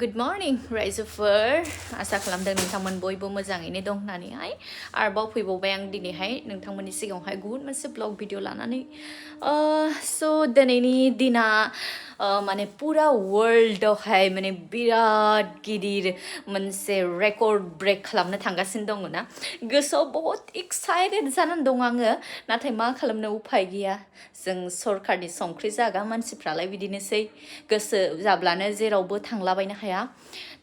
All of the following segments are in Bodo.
Good morning, रायजोफोर आसा खालामदों नोंथांमोन बयबो मोजाङैनो दं होननानैहाय आरोबाव फैबावबाय आं दिनैहाय नोंथांमोननि सिगाङावहाय गुबुन मोनसे ब्लग भिडिअ लानानै स' दिनैनि दिना माने पुरा वर्ल्डआवहाय माने बिराद गिदिर मोनसे रेकर्ड ब्रेक खालामनो थांगासिनो दङ ना गोसोआव बहुत एक्साइटेड जानानै दं आङो नाथाय मा खालामनो उफाय गैया जों सरकारनि संख्रि जागा मानसिफ्रालाय बिदिनोसै गोसो जाब्लानो जेरावबो थांलाबायनो हाया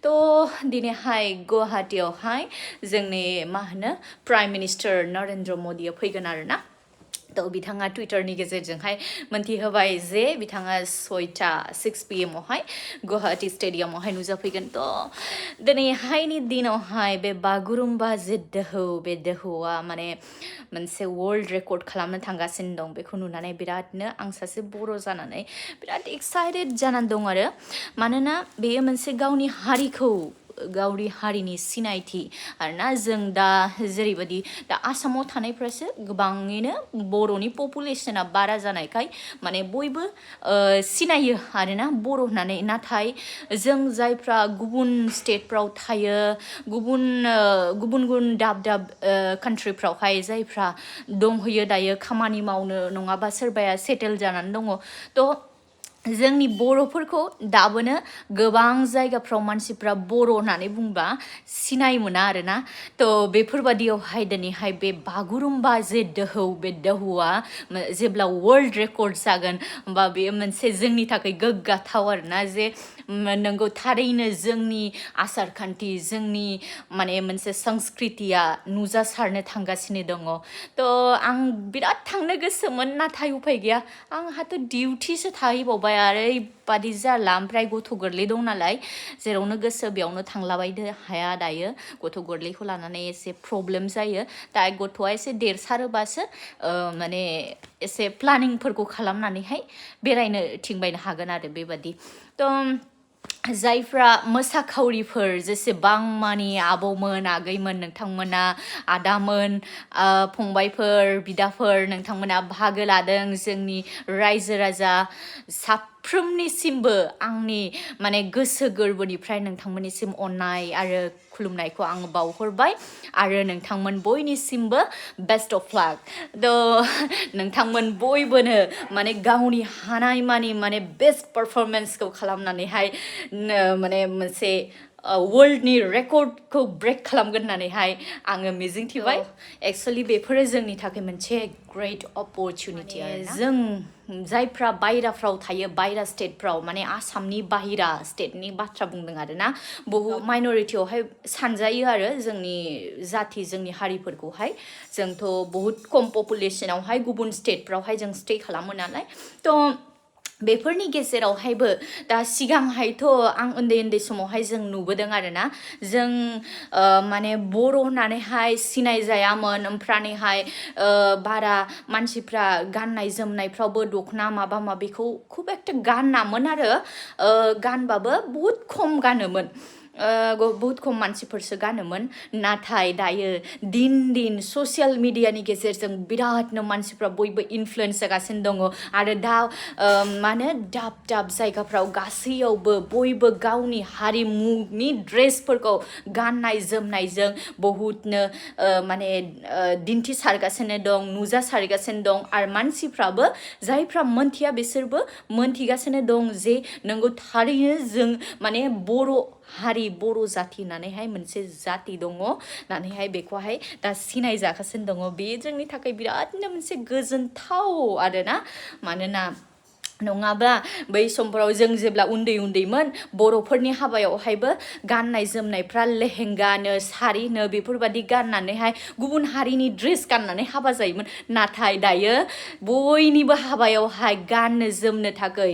थ' दिनैहाय गुवाहाटीयावहाय जोंनि मा होनो प्राइम मिनिस्टार नरेन्द्र मदिया फैगोन आरोना थ' बिथाङा टुइटारनि गेजेरजोंहाय मोनथिहोबाय जे बिथाङा 6 PM आवहाय गुवाहाटी स्टेडियामावहाय नुजाफैगोन थ' दिनैहायनि दिनावहाय बे बागुरुम्बा जे दोहौ बे दोहौआ माने मोनसे वर्ल्ड रेकर्ड खालामनो थांगासिनो दं बेखौ नुनानै बिरादनो आं सासे बर' जानानै बिराद एक्साइटेड जानानै दं आरो मानोना बेयो मोनसे गावनि हारिनि सिनायथि आरोना जों दा जेरैबायदि दा आसामाव थानायफ्रासो गोबाङैनो बर'नि पपुलेसना बारा जानायखाय माने बयबो सिनायो आरोना बर' होननानै नाथाय जों जायफ्रा गुबुन स्टेटफ्राव थायो गुबुन दाब कान्ट्रिफ्रावहाय जायफ्रा दंहैयो दायो खामानि मावनो नङाबा सोरबाया सेटेल जानानै दङ थ' जोंनि बर'फोरखौ दाबोनो गोबां जायगाफ्राव मानसिफ्रा बर' होननानै बुंबा सिनाय मोना आरोना थ' बेफोरबादियावहाय दिनैहाय बे बागुरुम्बा जे दोहौ बे दोहौआ जेब्ला वर्ल्ड रेकर्ड जागोन होमबा बेयो मोनसे जोंनि थाखाय गोग्गाथाव आरोना जे नोंगौ थारैनो जोंनि आसार खान्थि जोंनि माने मोनसे संस्कृतिया नुजासारनो थांगासिनो दङ थ' आं बिराद थांनो गोसोमोन नाथाय उफाय गैया आंहाथ' डिउटिसो थाहैबावबाय ओरैबादि जाला ओमफ्राय गथ' गोरलै दं नालाय जेरावनो गोसो बेयावनो थांलाबायनो हाया दायो गथ' गोरलैखौ लानानै एसे प्रब्लेम जायो दा गथ'आ एसे देरसारोबासो माने एसे प्लानिंफोरखौ खालामनानैहाय बेरायनो थिंबायनो हागोन आरो बेबादि थ' जायफ्रा मोसाखावरिफोर जेसेबां मानि आबौमोन आगैमोन नोंथांमोना आदामोन फंबायफोर बिदाफोर नोंथांमोना बाहागो लादों जोंनि रायजो राजा साफ्रोमनिसिमबो आंनि माने गोसो गोरबोनिफ्राय नोंथांमोननिसिम अननाय आरो खुलुमनायखौ आं बावहरबाय आरो नोंथांमोन बयनिसिमबो बेस्ट अफ लाक थ' नोंथांमोन बयबोनो माने गावनि हानायमानि माने बेस्ट पारफरमेन्सखौ खालामनानैहाय माने मोनसे वर्ल्डनि रेकर्डखौ ब्रेक खालामगोन होननानैहाय आङो मिजिंथिबाय एक्सुअलि बेफोरो जोंनि थाखाय मोनसे ग्रेट अपरचुनिटि जों जायफ्रा बायराफ्राव थायो बायरा स्टेटफ्राव माने आसामनि बाहेरा स्टेटनि बाथ्रा बुंदों आरोना बहुद माइनरिटियावहाय सानजायो आरो जोंनि जाथि जोंनि हारिफोरखौहाय जोंथ' बहुद खम पपुलेसनावहाय गुबुन स्टेटफ्रावहाय जों स्टे खालामो नालाय थ' बेफोरनि गेजेरावहायबो दा सिगांहायथ' आं उन्दै समावहाय जों नुबोदों आरोना जों माने बर' होननानैहाय सिनाय जायामोन ओमफ्रायहाय बारा मानसिफ्रा गाननाय जोमनायफ्रावबो दखना माबा माबिखौ खुब একটা गानामोन आरो गानबाबो बहुत खम गानोमोन बहुत खम मानसिफोरसो गानोमोन नाथाय दायो दिन ससियेल मिडियानि गेजेरजों बिरादनो मानसिफ्रा बयबो इनफ्लुएन्स जागासिनो दङ आरो दा माने दाब जायगाफ्राव गासैयावबो बयबो गावनि हारिमुनि ड्रेसफोरखौ गाननाय जोमनायजों बहुतनो माने दिन्थिसारगासिनो दं नुजासारगासिनो दं आरो मानसिफ्राबो जायफ्रा मोनथिया बिसोरबो मोनथिगासिनो दं जे नोंगौ थारैनो जों माने बर' हारि बर' जाति होननानैहाय मोनसे जाति दङ होननानैहाय बेखौहाय दा सिनाय जागासिनो दङ बे जोंनि थाखाय बिरादनो मोनसे गोजोनथाव आरोना मानोना नङाब्ला बै समफोराव जों जेब्ला उन्दैमोन बर'फोरनि हाबायावहायबो गाननाय जोमनायफ्रा लेहेंगानो सारिनो बेफोरबादि गाननानैहाय गुबुन हारिनि ड्रेस गाननानै हाबा जायोमोन नाथाय दायो बयनिबो हाबायावहाय गाननो जोमनो थाखाय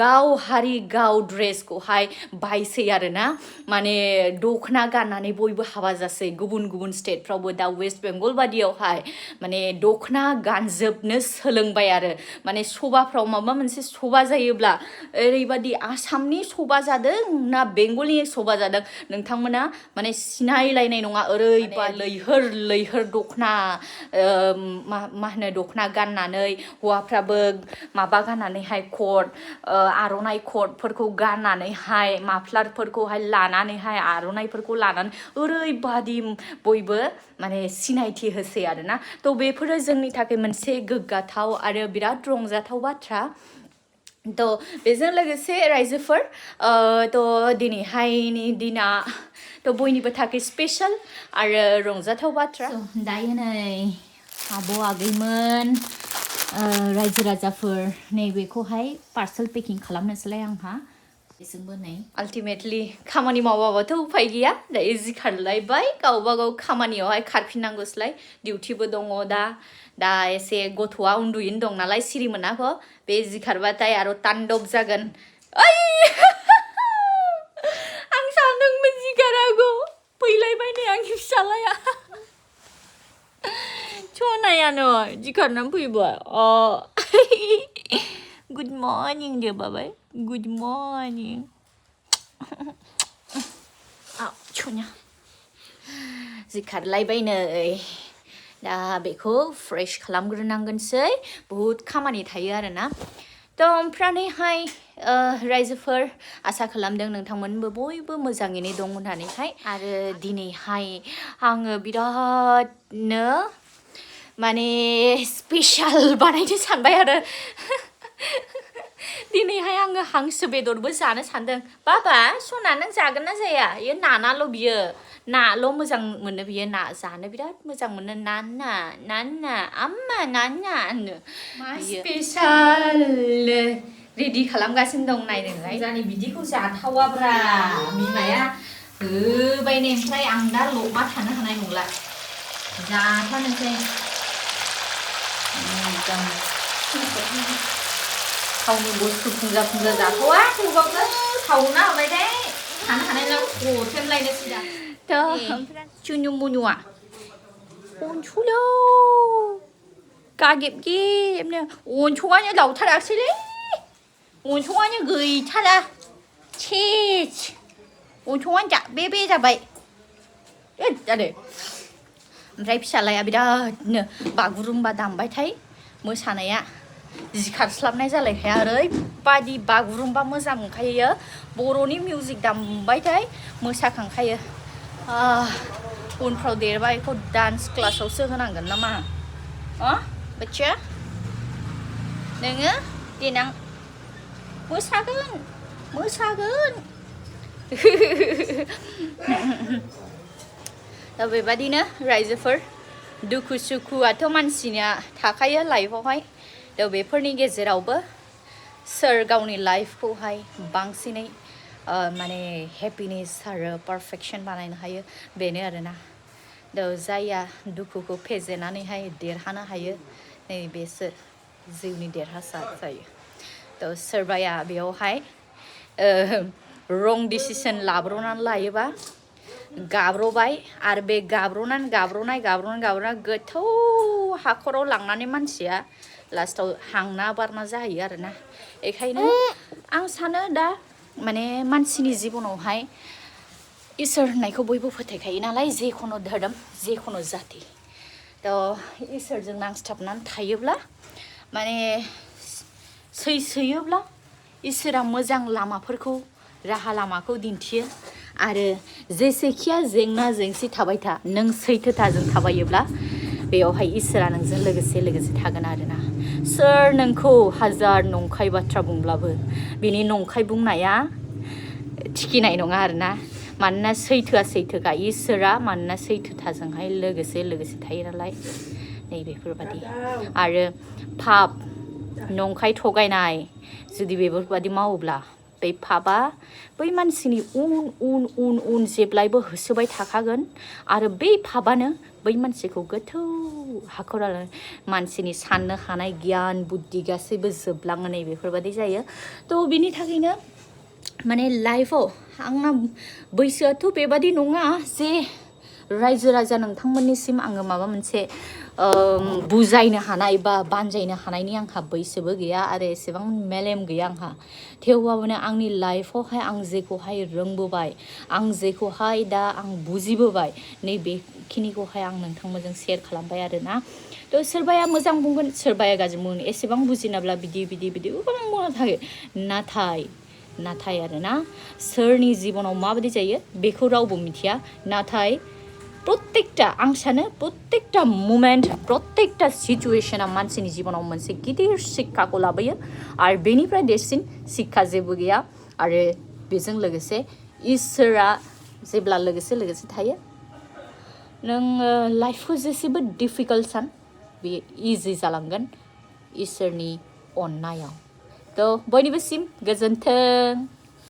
गाव हारि गाव ड्रेसखौहाय बायसै आरोना माने दखना गाननानै बयबो हाबा जासै गुबुन स्टेटफ्रावबो दा वेस्ट बेंगल बादियावहाय माने दखना गानजोबनो सोलोंबाय आरो माने सभाफ्राव माबा माबा मोनसे सभा जायोब्ला ओरैबादि आसामनि सभा जादों ना बेंगलनि सभा जादों नोंथांमोना माने सिनायलायनाय नङा ओरैबादि लैहोर लैहोर दखना मा होनो दखना गाननानै हौवाफ्राबो माबा गाननानैहाय कट आर'नाइ कटफोरखौ गाननानैहाय माफ्लारफोरखौहाय लानानैहाय आर'नाइफोरखौ लानानै ओरैबादि बयबो माने सिनायथि होसै आरोना थ' बेफोरो जोंनि थाखाय मोनसे गोग्गाथाव आरो बिराद रंजाथाव बाथ्रा थ' बेजों लोगोसे रायजोफोर थ' दिनैहायनि दिना थ' बयनिबो थाखाय स्पेशल आरो रंजाथाव बाथ्रा दायो नै आबौ आगैमोन रायजो राजाफोर नैबेखौहाय पार्सेल पेकिं खालामनोसैलाय आंहा बेजोंबो नै आल्टिमेटलि खामानि मावाबाथ' उफाय गैया दायो जि खारलायबाय गावबा गाव खामानियावहाय खारफिननांगौसैलाय डिउटिबो दङ दा एसे गथ'आ उन्दुयैनो दं नालाय सिरि मोनाखौ बे जि खारबाथाय आरो तान्डब जागोन ओइ आं सानदोंमोन जि खारागौ फैलायबाय नै आंनि फिसालाया सनायानो जि खारनानै फैबाय गुड मर्निं दे बाबाय गुड मर्निं सना जि खारलायबाय नै दा बेखौ फ्रेश खालामग्रोनांगोनसै बहुद खामानि थायो आरोना थ' ओमफ्रायहाय रायजोफोर आसा खालामदों नोंथांमोनबो बयबो मोजाङैनो दं होननानैहाय आरो दिनैहाय आङो बिरादनो माने स्पेशल बानायनो सानबाय आरो दिनैहाय आङो हांसो बेदरबो जानो सानदों बाबा सना नों जागोन ना जाया बेयो नानाल' बियो नाल' मोजां मोनो बियो ना जानो बिराद मोजां मोनो नाना आम्मा नाना होनो मा स्पेशल रेडि खालामगासिनो दं नायनोलाय जानि बिदिखौ जाथावाब्रा बिमाया होबाय नै ओमफ्राय आं दा ल'मा थानो हानाय नंला जाथारनोसै एकदम थावनि बुस्थु फुंजा जाथ'वा थेवबाबो थावना होबायथाय थानो हानायलाय खथेमलायनोसै दा Chunyu munyua. Onchula. Kagip gipnya. Onchuanya lautaraksile. Onchuanya gıйтara. Çiç. Onchuanya bebe जाबाय. जादो. ओमफ्राय फिसालाया बिरादनो बागुरुम्बा दामबायथाय मोसानाया जिखारस्लाबनाय जालायखाया ओरैबादि बागुरुम्बा मोजां मोनखायो बर'नि मिउजिक दामबायथाय मोसाखांखायो उनफ्राव देरबा बेखौ डान्स क्लासावसो होनांगोन नामा बच्चा नोङो देनां मोसागोन दा बेबादिनो रायजोफोर दुखु सुखुआथ' मानसिनिया थाखायो लाइफआवहाय दा बेफोरनि गेजेरावबो सोर गावनि लाइफखौहाय बांसिनै माने हेपिनेस आरो पारफेक्शन बानायनो हायो बेनो आरोना दा जायहा दुखुखौ फेजेननानैहाय देरहानो हायो नैबेसो जिउनि देरहासार जायो दा सोरबाया बेयावहाय रं डिसिसन लाब्र'नानै लायोबा गाब्र'बाय आरो बे गाब्र'नाय गोथौ हाखराव लांनानै मानसिया लास्टाव हांना बारना जाहैयो आरोना बेखायनो आं सानो दा माने मानसिनि जिबनावहाय इसोर होननायखौ बयबो फोथायखायो नालाय जेखुनु धोरोम जेखुनु जाति थ' इसोरजों नांस्थाबनानै थायोब्ला माने सैसोयोब्ला इसोरा मोजां लामाफोरखौ राहा लामाखौ दिन्थियो आरो जेसेखिया जेंना जेंसि थाबाय था नों सैथोथाजों थाबायोब्ला बेयावहाय इसोरा नोंजों लोगोसे थागोन आरोना सोर नोंखौ हाजार नंखाय बाथ्रा बुंब्लाबो बिनि नंखाय बुंनाया थिखिनाय नङा आरोना मानोना सैथोआ सैथोखा इसोरा मानोना सैथोथाजोंहाय लोगोसे थायो नालाय नैबेफोरबादि आरो पाप नंखाय थगायनाय जुदि बेफोरबादि मावोब्ला बै पापा बै मानसिनि उन जेब्लायबो होसोबाय थाखागोन आरो बै पापानो बै मानसिखौ गोथौ हाखराव मानसिनि साननो हानाय गियान बुद्धि गासैबो जोबलाङो नै बेफोरबादि जायो थ' बिनि थाखायनो माने लाइफआव आंना बैसोआथ' बेबादि नङा जे रायजो राजा नोंथांमोननिसिम आङो माबा मोनसे बुजायनो हानाय बा बानजायनो हानायनि आंहा बैसोबो गैया आरो एसेबां मेलेम गैया आंहा थेवबाबो आंनि लाइफआवहाय आं जेखौहाय रोंबोबाय आं जेखौहाय दा आं बुजिबोबाय नैबेखिनिखौहाय आं नोंथांमोनजों शेयार खालामबाय आरोना थ' सोरबाया मोजां बुंगोन सोरबाया गाज्रि बुंगोन एसेबां बुजिनाब्ला बिदि गोबां बुंनो थायो नाथाय आरोना सोरनि जिबनाव माबायदि जायो बेखौ रावबो मिथिया नाथाय प्रत्येकटा आं सानो प्रत्येकटा मोमेन्ट प्रत्येकटा सिचुवेशना मानसिनि जिबनाव मोनसे गिदिर शिक्षाखौ लाबोयो आरो बेनिफ्राय देरसिन शिक्षा जेबो गैया आरो बेजों लोगोसे इसोरा जेब्ला लोगोसे थायो नों लाइफखौ जेसेबो डिफिकाल्ट सान बे इजि जालांगोन इसोरनि अननायाव थ' बयनिबोसिम गोजोन्थों